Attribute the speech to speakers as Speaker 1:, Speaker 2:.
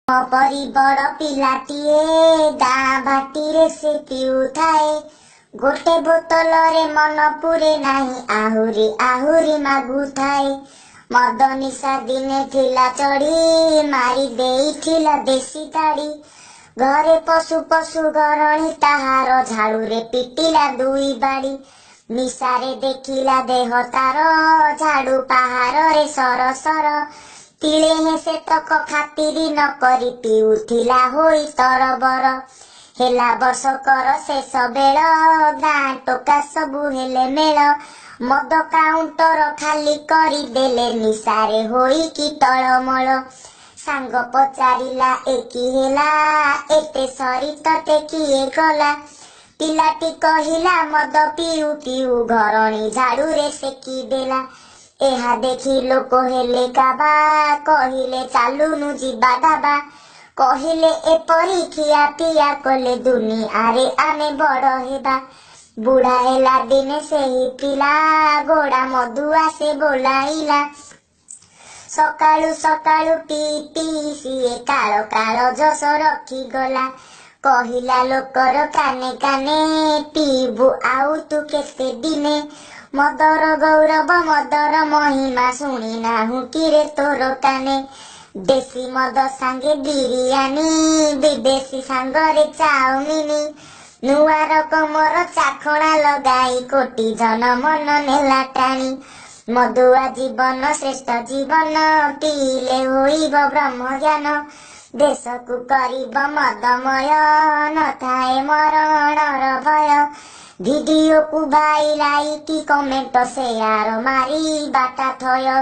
Speaker 1: ପରି ବଡ଼ ପିଲାଟିଏ ଗାଁ ଭାଟିରେ ସେ ପିଉଥାଏ। ଗୋଟେ ବୋତଲରେ ମନ ପୁରେ ନାହିଁ, ଆହୁରି ଆହୁରି ମାଗୁଥାଏ। ମଦ ନିଶା ଦିନେ ଥିଲା ଚଢ଼ି, ମାରି ଦେଇଥିଲା ଦେଶୀ ତାଡ଼ି। ଘରେ ପଶୁ ପଶୁ ଘରଣୀ ତାହାର ଝାଡ଼ୁରେ ପିଟିଲା ଦୁଇ ବାଡ଼ି। ନିଶାରେ ଦେଖିଲା ଦେହ ତାର ଝାଡ଼ୁ ପାହାରରେ ସର ସର। ତିଳେ ହେଁ ସେତକ ଖାତିରି ନ କରି ପିଉଥିଲା ହୋଇ ତରବର। ହେଲା ବର୍ଷକର ଶେଷ ବେଳ, ଗାଁ ଟୋକା ସବୁ ହେଲେ ମେଳ। ମଦ କାଉଣ୍ଟର ଖାଲି କରିଦେଲେ ନିଶାରେ ହୋଇକି ଟଳମଳ। ସାଙ୍ଗ ପଚାରିଲା, ଏ କି ହେଲା, ଏତେ ସରି ତତେ କିଏ କଲା? ପିଲାଟି କହିଲା, ମଦ ପିଉ ପିଉ ଘରଣୀ ଝାଡ଼ୁରେ ସେକି ଦେଲା। ଏହା ଦେଖି ଲୋକ ହେଲେ କାବା, କହିଲେ ଚାଲୁନୁ ଯିବା ଢାବା। କହିଲେ ଏପରି ଖିଆ ପିଆ କଲେ ଦୁନିଆରେ ଆମେ ବଡ଼ ହେବା। ବୁଢ଼ା ହେଲା ଦିନେ ସେହି ପିଲା, ଘୋଡ଼ା ମଦୁଆ ସେ ବୋଲାଇଲା। ସକାଳୁ ସକାଳୁ ପିଇ ପିଇ ସିଏ କାଳ କାଳ ଯଶ ରଖିଗଲା। କହିଲା ଲୋକର କାନେ କାନେ, ପିଇବୁ ଆଉ ତୁ କେତେ ଦିନେ? ମଦର ଗୌରବ ମଦର ମହିମା ଶୁଣି ନାହୁଁ କିରେ ତୋର କାନେ? ଦେଶୀ ମଦ ସାଙ୍ଗେ ବିରିୟାନୀ, ବିଦେଶୀ ସାଙ୍ଗରେ ଚାଉମିନି, ନୂଆ ରକମର ଚାଖଣା ଲଗାଇ କୋଟି ଜନ ମନ ନେଲା ଟାଣି। ମଦୁଆ ଜୀବନ ଶ୍ରେଷ୍ଠ ଜୀବନ, ପିଇଲେ ହୋଇବ ବ୍ରହ୍ମ ଜ୍ଞାନ। ଦେଶକୁ କରିବ ମଦମୟ, ନଥାଏ ମରଣର ଭୟ। ଭିଡିଓକୁ ଭାଇ ଲାଇକ୍ କମେଣ୍ଟ ସେୟାର ମାରିବାଟା ଥୟ।